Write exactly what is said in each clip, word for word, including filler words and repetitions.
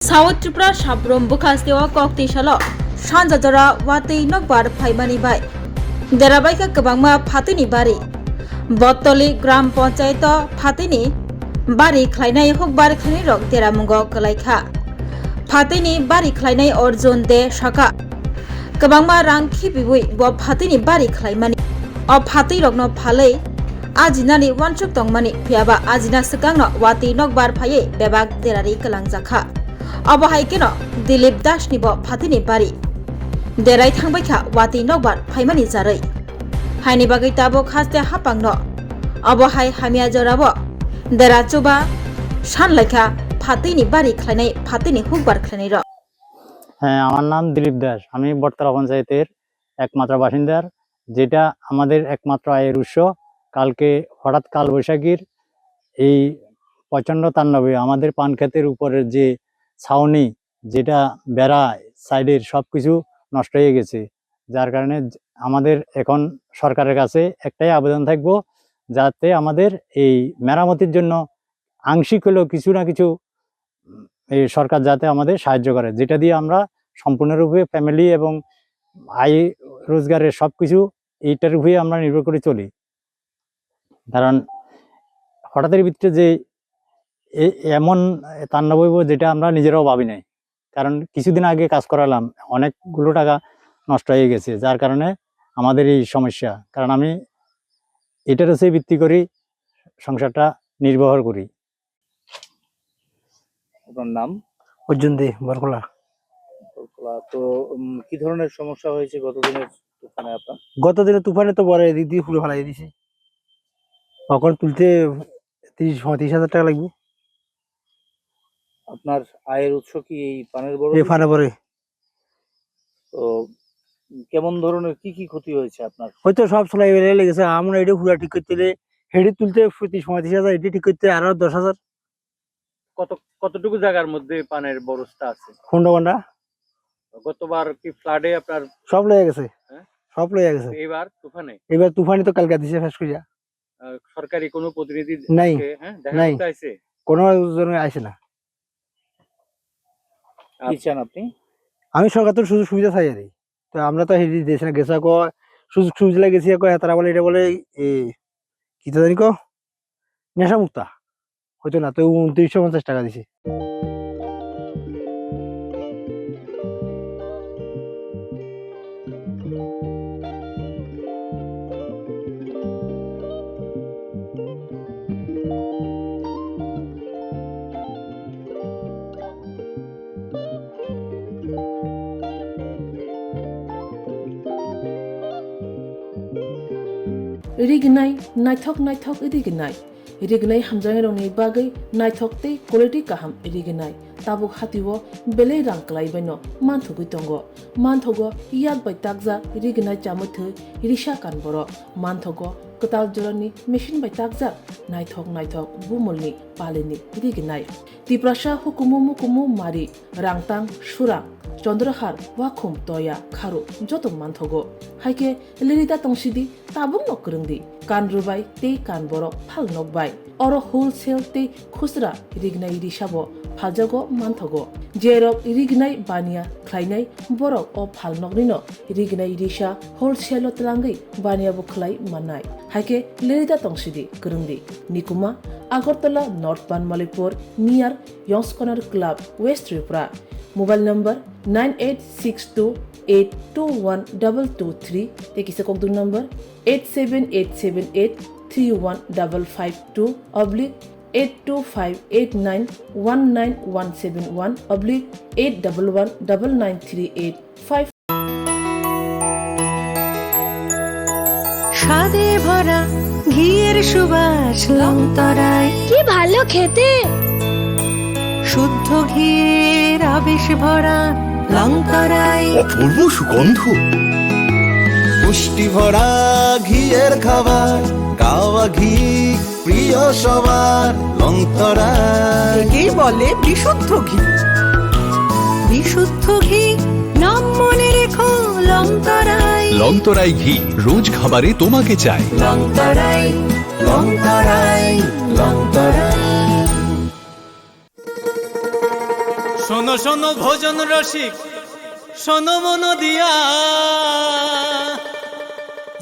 South Tripura Sabrum bwkhasteo kok twi salo sanja jora watwi nokbar phaimani bai derabaikha kwbangma phatwini bari. Bottoli Gram Panchayato phatwini bari khlainai hukbar khlainairok deramungo kwlaikha. Phatwini bari khlainai Arjun De sakha, kwbangma rang khibiwi bo phatwini bari khlaimani. O phatwirokno phalwi ajinani uansuk tongmani, phiyaba ajina swkangno watwi nokbar phaiwi bebak derari kwlangjakha. Obo hai kheno Dilip Dasni bo phatwini bari derai thangbaikha watwi nokbar phaimani jarwi. Haini bagwi tabuk haste hapangno obo hai hamya jorao dera chuba sanlaikha phatwini bari khlainai, phatwini hukbar khlainairok. হ্যাঁ, আমার নাম দিলীপ দাস। আমি বটতলা পঞ্চায়েতের একমাত্র বাসিন্দার, যেটা আমাদের একমাত্র আয়ের উৎস। কালকে হঠাৎ কালবৈশাখীর এই প্রচণ্ড তাণ্ডবে আমাদের পান ক্ষেতের উপরের যে ছাউনি, যেটা বেড়া, সাইডের সব কিছু নষ্ট হয়ে গেছে। যার কারণে জ-, আমাদের এখন সরকারের কাছে একটাই আবেদন থাকবো, যাতে আমাদের এই মেরামতির জন্য আংশিক হলেও কিছু না কিছু, উম, এই সরকার যাতে আমাদের সাহায্য করে, যেটা দিয়ে আমরা সম্পূর্ণরূপে ফ্যামিলি এবং আয় রোজগারের সবকিছু এইটার উপরেই আমরা নির্ভর করে চলি। কারণ হঠাৎের ভিতরে যে এ-, এমন তাণ্ডব হইব, যেটা আমরা নিজেরাও ভাবি নাই। কারণ কিছুদিন আগে কাজ করালাম, অনেকগুলো টাকা নষ্ট হয়ে গেছে, যার কারণে আমাদের এই সমস্যা। কারণ আমি এটার উপরে ভিত্তি করি সংসারটা নির্বাহ করি। আপনার নাম? অর্জুন দে, বরকলা। বরকলা। তো, উম, কি ধরনের সমস্যা হয়েছে গত দিনের তুফানে আপনার? গত দিনের তুফানে তো বড় এদিক দিয়ে পুরো ফালাই দিছে। এখন তুলতে তিরিশ পঁয়ত্রিশ হাজার টাকা লাগবে। আপনার আয়ের উৎস কি এই পানের বড় এই দিকে? পানের বড়। তো, উম, কেমন ধরনের কি কি ক্ষতি হয়েছে আপনার? হয়তো সব সেলাই বেলাই লেগেছে, আমরা এটা পুরা ঠিক করতে হলে, হেডে তুলতে পঁয়ত্রিশ পঁয়ত্রিশ হাজার, এটা ঠিক করতে আরো দশ হাজার। কত, কতটুকু জায়গার মধ্যে পানের বরজটা আছে? পনেরো ঘন্টা। গতবার কি ফ্লাডে আপনার সব লয়ে গেছে। হ্যাঁ? সব লয়ে গেছে। এবার তুফানে? এবার তুফানে তো কালকে দিছে ফেস করিয়া। আহ, সরকারি কোনো প্রতিনিধি নাই। আজকে, হ্যাঁ, দেখা নাই। করতে আইছে? কোনো জন আইছে না। কি চান আপনি? আমি সরকার তো সুযোগ সুবিধা চাই আর কি। তো আমরা তো হেরি দেশে না গেছে কো সুযোগ সুবিধা লাগেছে কো তারা বলে এটা বলে এই কি তো জানি কো নেশা মুক্তা। হয়তো না, তো ঊনত্রিশশো পঞ্চাশ টাকা দিছে। Rignai, naithok naithok rignai. Rignai hamjaknairokni bagwi naithok tei quality kaham rignai. Tabuk hatio belai rang kwlaibaino manthogwi tongo. Manthogo yak bai takjak rignai chamwi thwi risa kan borok. Manthogo kwtal jorani machine bai takjak naithok naithok bumulni palini rignai. Tiprasa hukumu mukumu mari, rangtang, surang, chondrahar, wakhum, toya, kharu joto manthogo. Haikhe lirida tongsidi, tabukno kwrwngdi, kan rwbai tei kan borok phalnok bai. Oro wholesale tei khusra rignai risabo phaljago manthogo. Jerok rignai baniya khlainai borok o phalnoknino rignai risa wholesale-o twlangwi baniyabo khlai mannai. Haikhe lirida tongsidi, kwrwngdi. Nikuma, Agartala North Banmalipur, near Yongskonar Club, West Tripura. Mobile number nine eight six two eight two one double two three, tei kisa kokduk number eight seven eight seven eight three one double five two oblique eight two five eight nine one nine one seven one oblique eight double one double nine three eight five. স্বাদে ভরা ঘিয়ের সুবাস লংতরায়। কি ভালো খেতে! শুদ্ধ ঘিয়ের আবেশ ভরা লংতরায়। অপূর্ব সুগন্ধ। পুষ্টি ভরা ঘিয়ের খাবার, কাওয়া ঘি প্রিয় সবার, লংতরায়। একেই বলে বিশুদ্ধ ঘি। বিশুদ্ধ ঘি, নাম মনে রেখো, লংতরায়। লংতরায় ঘি, রোজ খাবারে তোমাকে চাই। লংতরায়, লংতরায়, লংতরায়। শোনো শোনো ভোজন রসিক, শোনো মন দিয়া,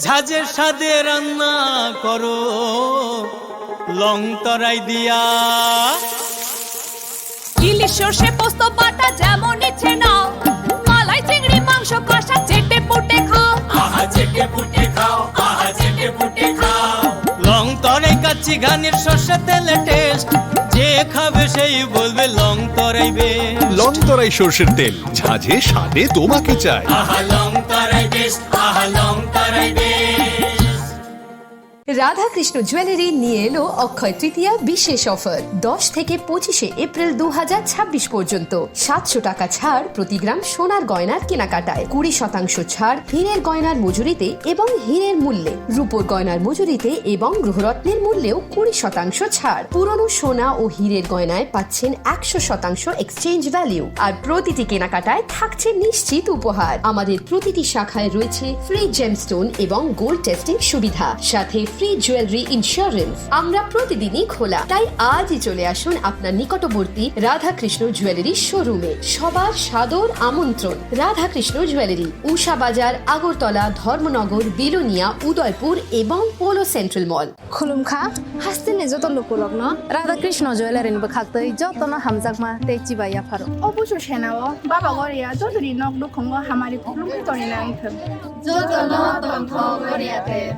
ঝাঁঝের স্বাদে রান্না করো লং তরাই দিয়া। ইলিশ সর্ষে পোস্ত বাটা যেমন ইচ্ছে নাও, মালাই চিংড়ি মাংস কষা চেটে পুটে খাও। আহা চেটে পুটে খাও, আহা চেটে পুটে খাও। লং তরাই কাচ্চি ঘানির সর্ষে তেলে টেস্ট, যে খাবে সেই বলবে লং তরাই বেস্ট। লং তরাই সর্ষের তেল, ঝাঁঝে স্বাদে তোমাকে চাই। আহা লং তরাই বেস্ট, আহা লং তরাই বেস্ট। রাধাকৃষ্ণ জুয়েলারি নিয়ে এলো অক্ষয় তৃতীয়া বিশেষ অফার। দশ থেকে পঁচিশে এপ্রিল দু হাজার ছাব্বিশ পর্যন্ত সাতশো টাকা ছাড় প্রতি গ্রাম সোনার গয়নার কেনাকাটায়, কুড়ি শতাংশ ছাড় হীরের গয়নার মজুরিতে এবং হীরের মূল্যে, রূপোর গয়নার মজুরিতে এবং গ্রহরত্নের মূল্যেও কুড়ি শতাংশ ছাড়। পুরনো সোনা ও হীরের গয়নায় পাচ্ছেন একশো শতাংশ এক্সচেঞ্জ ভ্যালু, আর প্রতিটি কেনাকাটায় থাকছে নিশ্চিত উপহার। আমাদের প্রতিটি শাখায় রয়েছে ফ্রি জেমস্টোন এবং গোল্ড টেস্টিং সুবিধা, সাথে ফ্রি জুয়েলারি ইন্স্যুরেন্স। আমরা প্রতিদিনই খোলা, তাই আজই চলে আসুন আপনার নিকটবর্তী রাধাকৃষ্ণ জুয়েলারি শোরুমে। সবার সাদর আমন্ত্রণ। রাধাকৃষ্ণ জুয়েলারি, উষা বাজার, আগরতলা, ধর্মনগর, বিলোনিয়া, উদয়পুর এবং পোলো সেন্ট্রাল মল। Khulumkha, hasteni joto lukurokno Radha Krishna Jewellery ni bwkhaktwi jotono hamjakma tei chibai yapharo. O busu senao Baba Goria jotoni nok nukhungo hamari khulumwi tongwi nang thung. Jotono tongthok Goria ter.